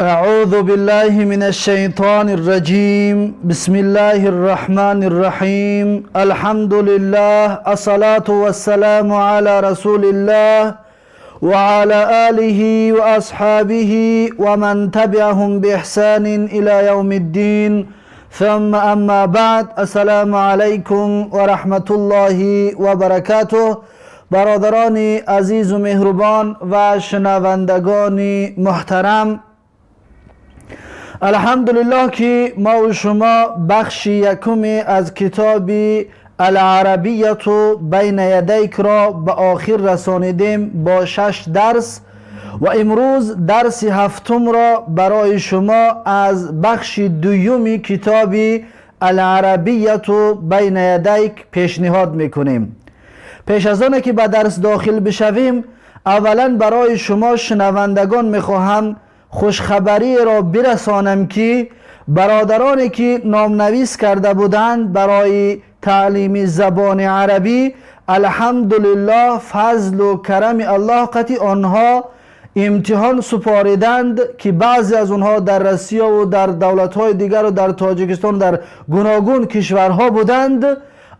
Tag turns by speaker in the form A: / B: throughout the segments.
A: أعوذ بالله من الشيطان الرجيم. بسم الله الرحمن الرحيم. الحمد لله، الصلاة والسلام على رسول الله وعلى آله وأصحابه ومن تبعهم بإحسان إلى يوم الدين. ثم أما بعد، السلام عليكم ورحمة الله وبركاته. برادران عزیز و مهربان و شنوندگان محترم، الحمدلله که ما و شما بخش یکم از کتاب العربیت بین یدیک را به آخر رسانیدیم با شش درس و امروز درس هفتم را برای شما از بخش دوم کتاب العربیت بین یدیک پیشنهاد میکنیم. پیش از آن که به درس داخل بشویم، اولا برای شما شنوندگان میخواهم خوشخبری را برسانم که برادرانی که نامنویس کرده بودند برای تعلیم زبان عربی، الحمدلله، فضل و کرم الله قتی آنها امتحان سپاریدند که بعضی از آنها در روسیه و در دولت‌های دیگر و در تاجیکستان، در گوناگون کشورها بودند.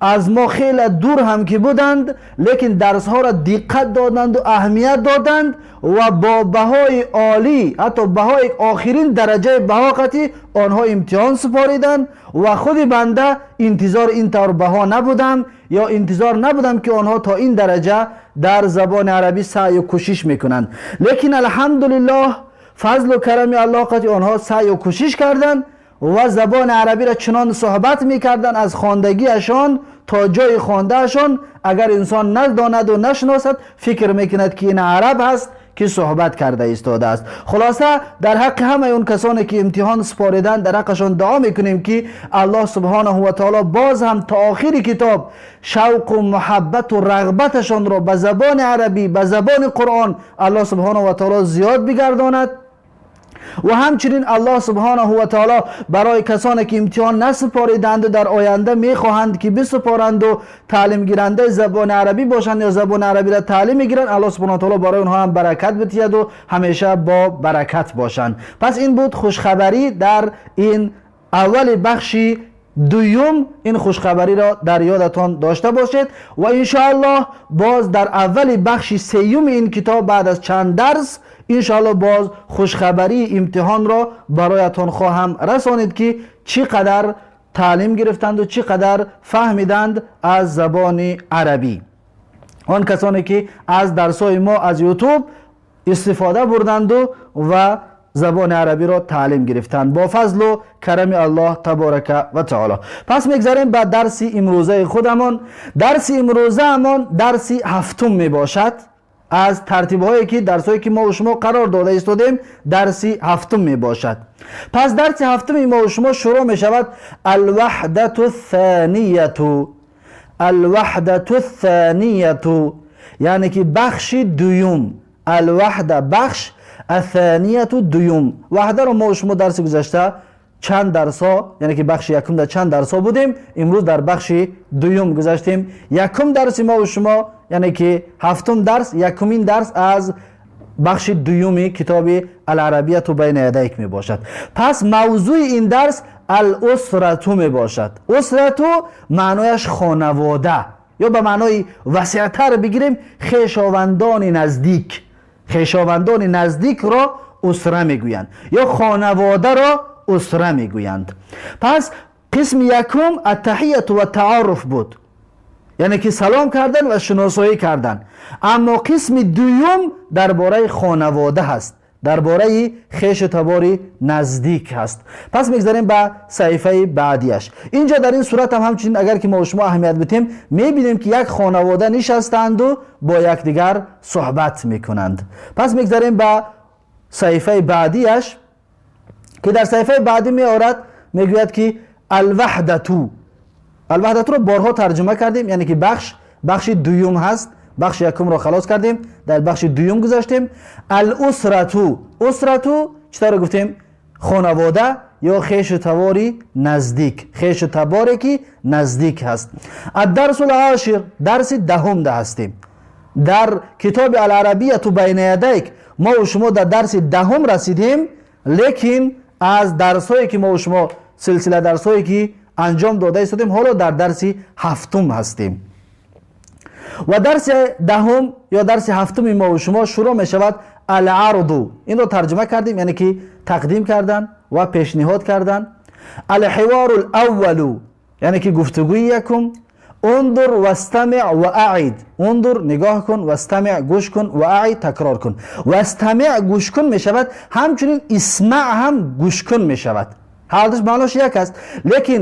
A: از ما خیلی دور هم که بودند، لیکن درس ها را دقت دادند و اهمیت دادند و با بهای عالی، حتی بهای آخرین درجه بها قتی آنها امتحان سپاریدند و خود بنده انتظار این طور بها نبودم یا انتظار نبودم که آنها تا این درجه در زبان عربی سعی و کوشش میکنند. لیکن الحمدلله، فضل و کرم الله قتی آنها سعی و کوشش کردند و زبان عربی را چنان صحبت میکردند، از خواندگیشان تا جای خواندهشان اگر انسان نداند و نشناسد، فکر میکند که این عرب هست که صحبت کرده ایستاده است. خلاصه در حق همه اون کسانی که امتحان سپاریدن، در حقشان دعا میکنیم که الله سبحانه و تعالی باز هم تا آخر کتاب شوق و محبت و رغبتشان را به زبان عربی، به زبان قرآن الله سبحانه و تعالی زیاد بگرداند و همچنین الله سبحانه و تعالی برای کسانی که امتحان نسپاریدند و در آینده میخواهند که بسپارند و تعلیم گیرنده زبان عربی باشند یا زبان عربی را تعلیم میگیرند، الله سبحانه و تعالی برای اونها هم برکت بدهد و همیشه با برکت باشند. پس این بود خوشخبری در این اول بخش دوم. این خوشخبری را در یادتان داشته باشید و انشاءالله باز در اول بخش سیوم این کتاب، بعد از چند درس، انشاءالله باز خوشخبری امتحان را برایتان خواهم رسانید که چقدر تعلیم گرفتند و چقدر فهمیدند از زبان عربی، آن کسانی که از درسای ما از یوتیوب استفاده بردند و زبان عربی را تعلیم گرفتند، با فضل و کرم الله تبارک و تعالی. پس میگذریم به درس امروزه خودمان. درس امروزه همان درس هفتم می باشد. از ترتیب هایی که درس هایی که ما و شما قرار داده ایستادیم، درس هفتم می باشد. پس درس هفتم ما و شما شروع می شود: الوحدة الثانیة. الوحدة الثانیة یعنی که بخش دوم. الوحده بخش، الثانیة دوم. وحده رو ما و شما درس گذشته چند درس ها، یعنی که بخش یکم در چند درس ها بودیم. امروز در بخش دوم گذشتیم. یکم درس ما و شما، یعنی که هفتم درس، یکمین درس از بخش دوم کتاب العربیت بین یدیک می باشد. پس موضوع این درس الاسرة می باشد. اسرة معنایش خانواده یا به معنای وسیعتر بگیریم، خویشاوندان نزدیک. خویشاوندان نزدیک را اسره میگویند یا خانواده را اسره میگویند. پس قسم یکم التحیة و تعارف بود، یعنی که سلام کردن و شناسایی کردن. اما قسم دوم درباره خانواده هست، درباره خویش تباری نزدیک هست. پس میگذاریم به صحیفه بعدیش. اینجا در این صورت هم همچنین اگر که ما شما اهمیت بدیم، میبینیم که یک خانواده نشستند و با یکدیگر صحبت میکنند. پس میگذاریم به صحیفه بعدیش که در صحیفه بعدی میآورد، میگوید که الوحدة. الوحدة رو بارها ترجمه کردیم، یعنی که بخش، بخش دوم هست. بخش یکم رو خلاص کردیم، در بخش دوم گذاشتیم. الاسرة. اسرة چطور گفتیم؟ خانواده یا خویش تباری نزدیک، خویش تباری که نزدیک هست. الدرس العاشر، درس دهم ده هستیم. در کتاب العربیة بین یدیک ما و شما در درس دهم رسیدیم. Лекин аз дарсҳое ки мо шумо силсила дарсҳое ки анҷом дода истодем, ҳоло дар дарси ҳафтум ҳастем ва дарси 10 ё дарси ҳафтуми мо ва шумо шурӯъ мешавад ал-арду. Инро тарҷума кардем, яъне ки тақдим кардан ва пешниҳод кардан. Ал-ҳивору ал-аввалу, яъне ки гуфтугӯи якум. Ундур вастамиъ ва аид. Ундур нигоҳ кун, вастамиъ гӯш кун, ва аид такрор кун. Вастамиъ гӯш кун мешавад, ҳамчунин исмаъ ҳам гӯш кун мешавад. Ҳардуш маънош як аст, лекин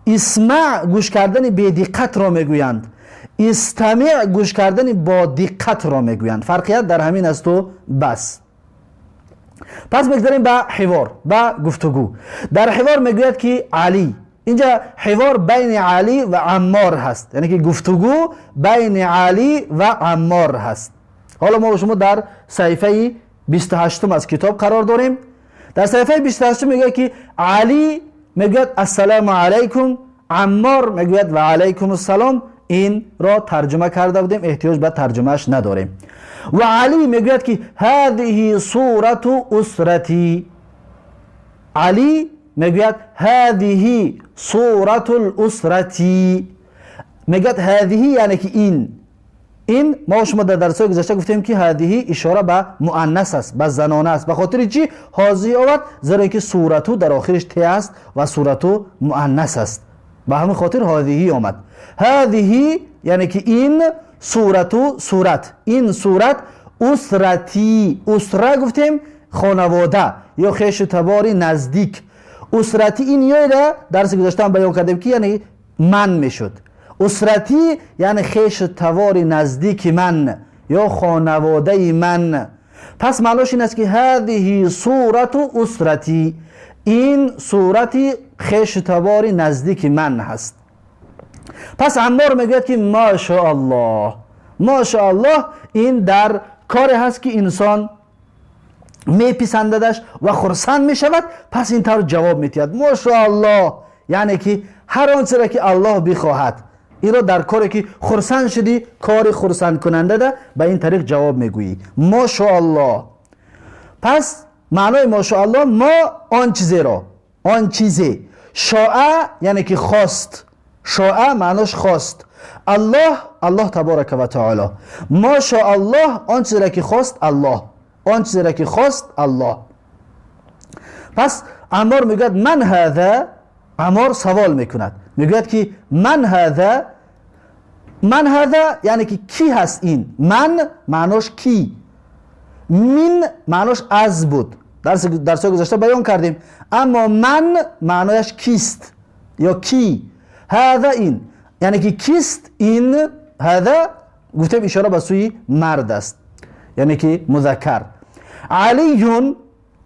A: исмаъ гӯш кардани бедиққатро мегӯянд, истамиъ гӯш кардани бо диққатро мегӯянд. Фарқият дар ҳамин асту бас. Пас мегзарем ба ҳивор, ба гуфтугӯ. Дар ҳивор мегӯяд ки Алӣ, инҷа ҳивор байни Алӣ ва Аммор ҳаст, яъне ки гуфтугӯ байни Алӣ ва Аммор ҳаст. Ҳоло мо шумо дар саҳифаи 28 аз китоб қарор дорем. Дар саҳифаи 28 мегӯяд ки Алӣ мегӯяд: «Ассалому алайкум». Аммор мегӯяд: «Ва алайкум ассалом». Инро тарҷума карда будем, эҳтиёҷ ба тарҷумааш надорем. Ва Алӣ мегӯяд ки ҳазиҳи сурату усратӣ. Алӣ мегӯяд: ҳазиҳи сурату усратӣ. Мегӯяд ҳазиҳи, яъне ки ин. Ин мо шумо дар дарсҳои гузашта гуфтем ки ҳазиҳи ишора ба муаннас аст, ба занона аст. Ба хотири чӣ ҳозиҳ овард? Зеро ин ки сурату дар охириш те аст ва сурату муаннас аст, ба ҳамин хотир ҳозиҳи омад. Ҳазиҳи яъне ки ин, сурату сурат, ин сурат, усратӣ. Усра гуфтем хонавода ё хешу табори наздик. Усратӣ, ин ёйра дарси гузаштаам баён кардем ки яъне ман мешуд. Усратӣ яъне хешу тавори наздики ман ё хонаводаи ман. Пас маънош ин аст ки ҳазиҳи сурату усратӣ, ин сурати хешу табори наздики ман ҳаст. Пас Аммор мегӯяд ки машааллоҳ, машааллоҳ. Ин дар коре ҳаст ки инсон меписандадаш ва хурсанд мешавад. Пас ин тавр ҷавоб метиҳад: машааллоҳ, яъне ки ҳар он чизе ки Аллоҳ бихоҳад. Инро дар коре ки хурсанд шудӣ, кори хурсандкунандада, ба ин тариқ ҷавоб мегӯӣ: машааллоҳ. Пас маънои машааллоҳ мо он чизеро, он чизе, шоа яъне ки хост, шоа маънош хост, Аллоҳ, Аллоҳ таборака ва таоло. Машааллоҳ, он чизеро ки хост Аллоҳ, он чизеро ки хост Аллоҳ. Пас Аммор мегӯяд: ман ҳаза? Аммор савол мекунад, мегӯяд ки ман ҳаза? Ман ҳаза яъне ки кӣ ҳаст ин. Ман маънош кӣ, мин маънош аз буд, дарсҳои гузашта баён кардем, аммо ман маънояш кист ё кӣ. Ҳаза ин, яъне ки кист ин. Ҳаза гуфтем ишора ба сӯи мард аст, яъне ки музаккар. Алиюн,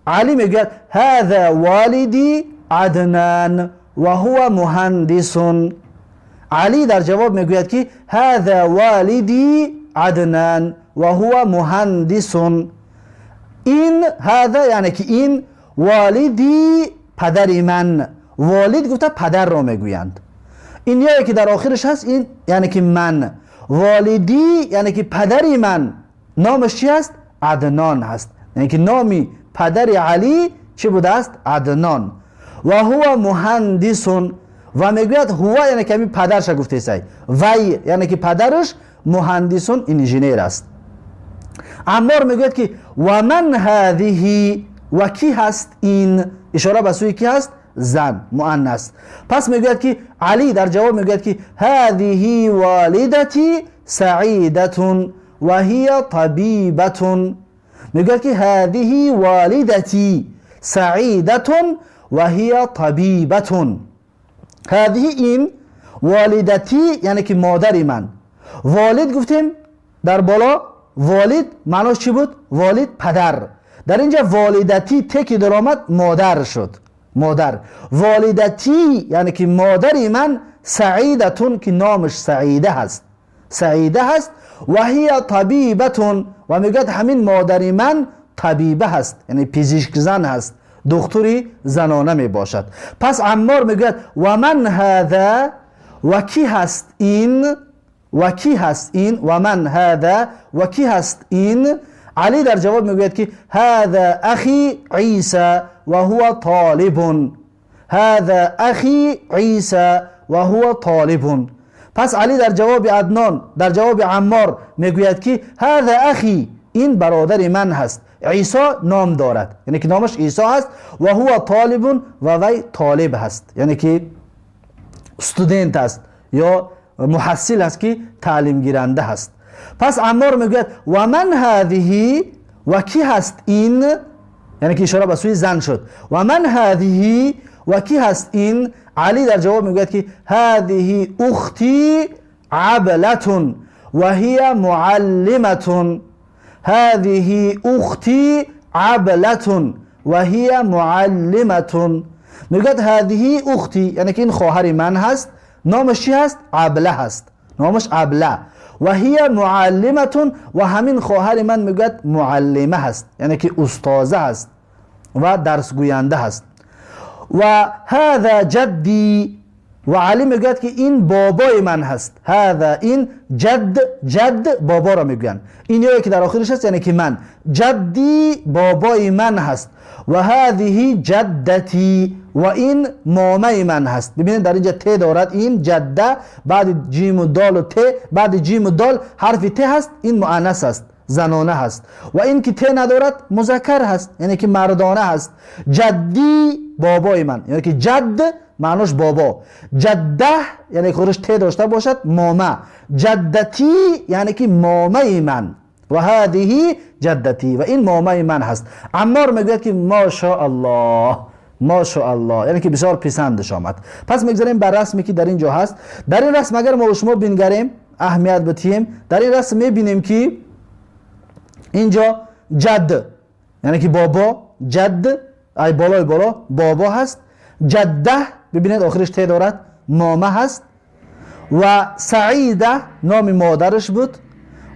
A: Алӣ мегӯяд: ҳаза волиди Аднан ва ҳува муҳандисун. Алӣ дар ҷавоб мегӯяд ки ҳаза волиди Аднан ва ҳува муҳандисун. Ин ҳаза яъне ки ин, волиди падари ман. Волид гуфта падарро мегӯянд. Ин ёе ки дар охираш ҳаст, ин яъне ки ман. Волидӣ яъне ки падари ман номаш чи ҳаст? Аднон ҳаст. Яъне ки номи падари Алӣ чӣ будааст? Аднон. Ва ҳува муҳандисун. Ва мегӯяд ҳува, яъне ки ҳамин падарша гуфтесай, вай, яъне ки падараш, муҳандисун инженер аст. Аммор мегӯяд ки ва ман ҳазиҳи? Ва кӣ ҳаст ин? Ишора ба сӯи кӣ ҳаст? Зан, муаннас. Пас мегӯяд ки Алӣ дар ҷавоб мегӯяд ки ҳазиҳи волидати Саидатун ва ҳия табибатун. Мегӯяд ки ҳазиҳи волидати Саидатун ва ҳия табибатун. Ҳазиҳи ин, волидатӣ яъне ки модари ман. Волид гуфтем дар боло, волид маънош чӣ буд? Волид падар. Дар инҷа волидатӣ теки даромад, модар шуд, модар. Волидатӣ яъне ки модари ман, Саидатун ки номаш Саида ҳаст, Саида ҳаст, ва ҳия табибатун. Ва мегӯяд ҳамин модари ман табиба ҳаст, яъне пизишкзан ҳаст, духтури занона мебошад. Пас Аммор мегӯяд: ва ман ҳаза? Ва кӣ ҳаст ин? Ва кӣ ҳаст ин? Ва ман ҳаза? Ва кӣ ҳаст ин? علی در جواب میگوید که هذا اخی عیسی و هو طالب. هذا اخی عیسی و هو طالب. پس علی در جواب عدنان، در جواب عمار میگوید که هذا اخی، این برادر من هست. عیسی نام دارد، یعنی که نامش عیسی هست. و هو طالب و وی طالب هست، یعنی که student است یا محصل است که تعلیم گیرنده هست. پس عمار میگوید و من هذه، و کی هست این، یعنی که اشاره به سوی زن شد. و من هذه، و کی هست این. علی در جواب میگوید که هذه اختی عبلة و هي معلمة. هذه اختی عبلة و هي معلمة. میگوید هذه اختی، یعنی که این خواهر من هست. نامش چی هست؟ عبله هست، نامش عبله. و هي معلمة، و همین خواهر من میگوید معلمه هست، یعنی که استاذه هست و درس گوینده هست. و هذا جدی، و علی میگوید که این بابای من هست. هذا این جد، جد بابا را میگویند. این یایی که در آخرش هست یعنی که من، جدی بابای من هست. و هذه جدتی، و این مامای من هست. ببینید در اینجا ت دارد، این جده بعد جیم و دال و ت، بعد جیم و دال حرف ت هست، این مؤنث است، زنانه هست. و این که ت ندارد مذکر هست، یعنی که مردانه هست. جدی بابای من، یعنی که جد معناش بابا، جده یعنی خودش ت داشته باشد ماما، جدتی یعنی که مامای من. و هذه جدتی، و این مامای من هست. عمار میگوید که ماشاءالله، ماشاءالله، یعنی که بسیار پسندش آمد. پس میگذاریم بر رسمی که در اینجا هست. در این رسم اگر ما و شما بنگریم، اهمیت بدهیم، در این رسم میبینیم که اینجا جد یعنی که بابا، جد ای بالای بالا بابا هست. جده ببینید آخرش ت دارد، مامه هست. و سعیده نام مادرش بود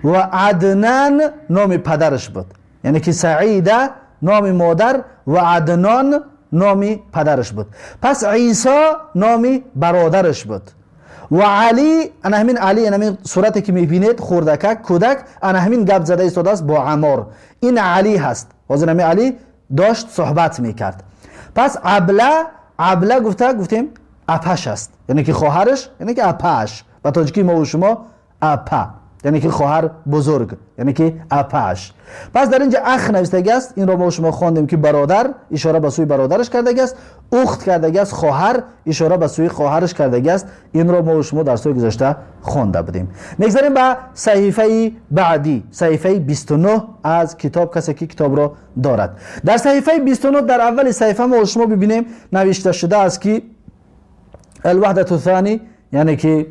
A: و عدنان نام پدرش بود، یعنی که سعیده نام مادر و عدنان نام پدرش بود. پس عیسی نام برادرش بود. و علی، انا همین علی، انا همین صورتی که میبینید خوردکک کودک، انا همین گپ زده ایستاده است با عمار. این علی هست. حاضر همین علی داشت صحبت میکرد. پس عبله، عبله گفته گفتیم اپش است، یعنی که خواهرش، یعنی که اپش. با تاجیکی ما و شما اپا یعنی که خواهر بزرگ، یعنی که اپش. پس در اینجا اخ نوشته است، این رو ما شما خواندیم که برادر، اشاره به سوی برادرش کرده است. اخت کرده است، خواهر، اشاره به سوی خواهرش کرده است. این رو ما شما در سوی گذشته خوانده بودیم. میگذریم به صحیفه بعدی، صحیفه 29 از کتاب، کسی که کتاب را دارد. در صحیفه 29 در اول صحیفه ما شما ببینیم نوشته شده است که الوحدة الثانی، یعنی که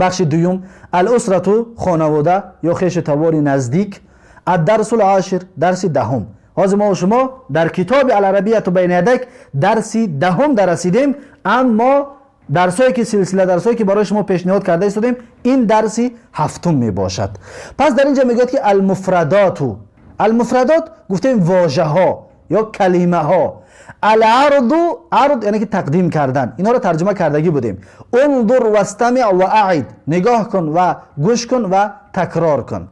A: بخش دوم، الاسرة خانواده یا خویش تبار نزدیک، الدرس العاشر درس دهم. حاضر ما و شما در کتاب العربیة بین یدیک درس دهم در رسیدیم، اما درسایی که سلسله درسایی که برای شما پیشنهاد کرده ایستادیم این درس هفتم می باشد. پس در اینجا میگوید که المفردات، المفردات گفتیم واژه ها یا کلمه ها. العرض، عرض یعنی که تقدیم کردن، اینا رو ترجمه کردگی بودیم. انظر واستمع و اعد، نگاه کن و گوش کن و تکرار کن.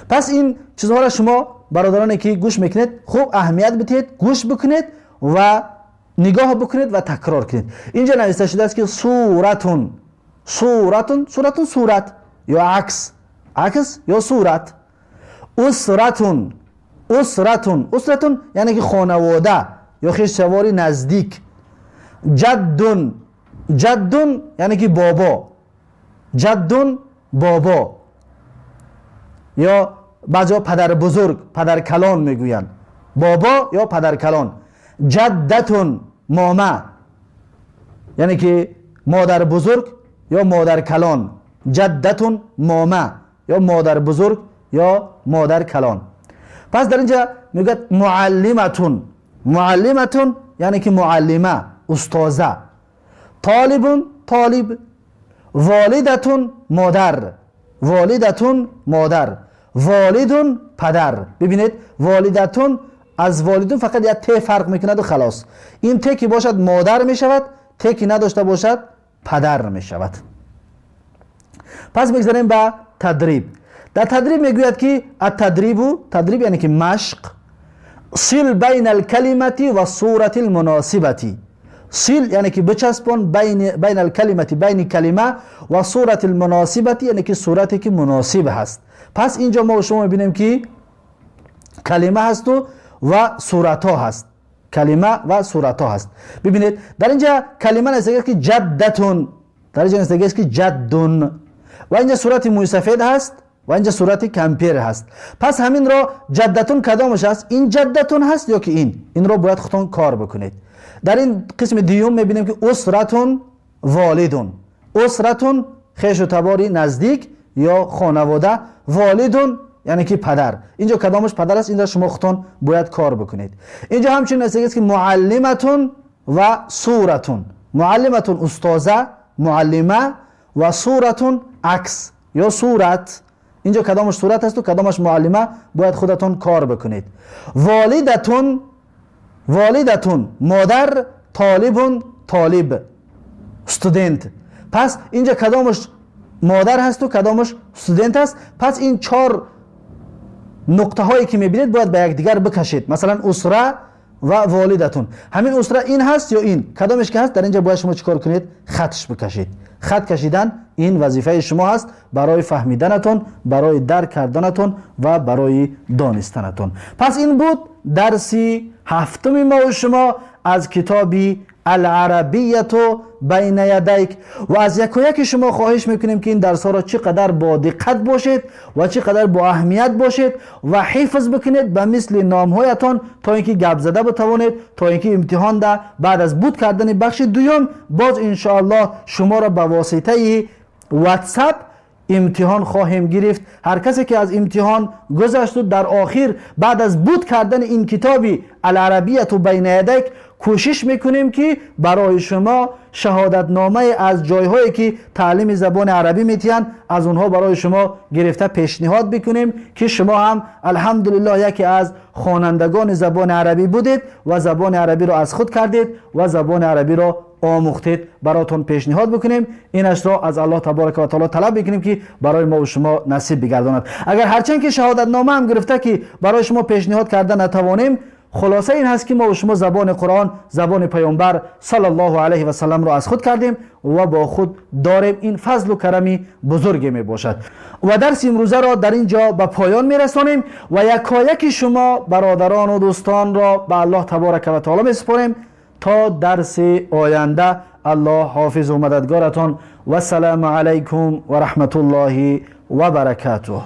A: پس این چیزها را شما برادرانی که گوش میکنید خوب اهمیت بدهید، گوش بکنید و نگاه بکنید و تکرار کنید. اینجا نوشته شده است که صورة، صورة، صورة صورت یا عکس، عکس یا صورت. اسرة، اسرة، اسرة یعنی که خانواده یا خویش‌تباری نزدیک. جد، جد یعنی که بابا، جد بابا یا بعضی پدر بزرگ، پدر کلان میگویند، بابا یا پدر کلان. جدة ماما یعنی که مادر بزرگ یا مادر کلان. جدة ماما یا مادر بزرگ یا مادر کلان. پس در اینجا میگه معلمة، معلمة یعنی که معلمه، استاذه. طالب طالب. والدة مادر، والدة مادر. والد پدر. ببینید والدة از والد فقط یک ت فرق میکند و خلاص. این ت که باشد مادر میشود، ت که نداشته باشد پدر میشود. پس میگذاریم به تدریب. Дар тадриб мегӯяд, ки التدريب, تدريب яъне ки машқ. صل بين الكلمة والصورة المناسبة. صل яъне ки бичаспон, بين الكلمة, байни калима, والصورة المناسبة, яъне ки сурате ки муносиб ҳаст. Пас инҷо мо шумо мебинем, ки калима ҳасту ва суратҳо ҳаст, калима ва суратҳо ҳаст. Бибинед, дар инҷа калима навистагиаст, ки جدة, дар инҷа навистагиаст, ки جد, ва инҷа сурати мӯйсафед ҳаст ва инҷа сурати кампир ҳаст. Пас ҳаминро جدة кадомаш аст? Ин جدة ҳаст ё ки ин? Инро бояд худтон кор бикунед. Дар ин қисми дуюм мебинем, ки أسرة, والد. أسرة хешу табори наздик ё хонавода, والد яъне ки падар. Инҷо кадомаш падар аст? Инро шумо худтон бояд кор бикунед. Инҷо ҳамчунин навистагиаст, ки معلمة ва صورة. معلمة устоза, муаллима, ва صورة акс ё сурат. Инҷо кадомаш сурат асту кадомаш муаллима, бояд худатон кор бикунед. والدة, والدة модар, طالب, толиб, студент. Пас инҷо кадомаш модар ҳасту кадомаш студент аст? Пас ин чор нуқтаҳое ки мебинед, бояд ба якдигар бикашед. Масалан, أسرة ва والدة. Ҳамин أسرة ин ҳаст ё ин? Кадомеш ки ҳаст, дар инҷа бояд шумо чӣ кор кунед? Хатш бикашед. Хат кашидан ин вазифаи шумо ҳаст барои фаҳмиданатон, барои дарк карданатон ва барои донистанатон. Пас ин буд дарси ҳафтуми мову шумо аз китоби العربية بين يديك. Ва аз якояки шумо хоҳиш мекунем, ки ин дарсҳоро чӣ қадар бо диққат бошед ва чӣ қадар бо аҳамият бошед ва ҳифз бикунед ба мисли номҳоятон, то ин ки гап зада битавонед, то ин ки имтиҳонда баъд аз буд кардани бахши дуюм боз иншоаллоҳ шуморо ба воситаи Ватсап имтиҳон хоҳем гирифт. Ҳар касе ки аз имтиҳон гузашту дар охир баъд аз буд кардани ин китоби العربية بين يديك, кӯшиш мекунем, ки барои шумо шаҳодатномае аз ҷойҳое ки таълими забони арабӣ метиҳанд, аз онҳо барои шумо гирифта пешниҳод бикунем, ки шумо ҳам, алҳамдулиллоҳ, яке аз хонандагони забони арабӣ будед ва забони арабиро аз худ кардед ва забони арабиро омӯхтед, баротон пешниҳод бикунем. Инашро аз Аллоҳ таборака ва таоло талаб мекунем, ки барои мову шумо насиб бигардонад. Агар ҳарчанд ки шаҳодатнома ҳам гирифта, ки барои шумо пешниҳод карда натавонем, хулоса ин ҳаст, ки мо шумо забони Қуръон, забони Паёмбар саллаллоҳу алайҳи васалламро аз худ кардем ва бо худ дорем. Ин фазлу карами бузурге мебошад. Ва дарси имрӯзаро дар ин ҷо ба поён мерасонем ва якояки шумо бародарону дӯстонро ба Аллоҳ таборака ва таоло месупорем. То дарси оянда Аллоҳ ҳофизу мададгоратон. Вассалому алайкум ва раҳматуллоҳи ва баракатуҳ.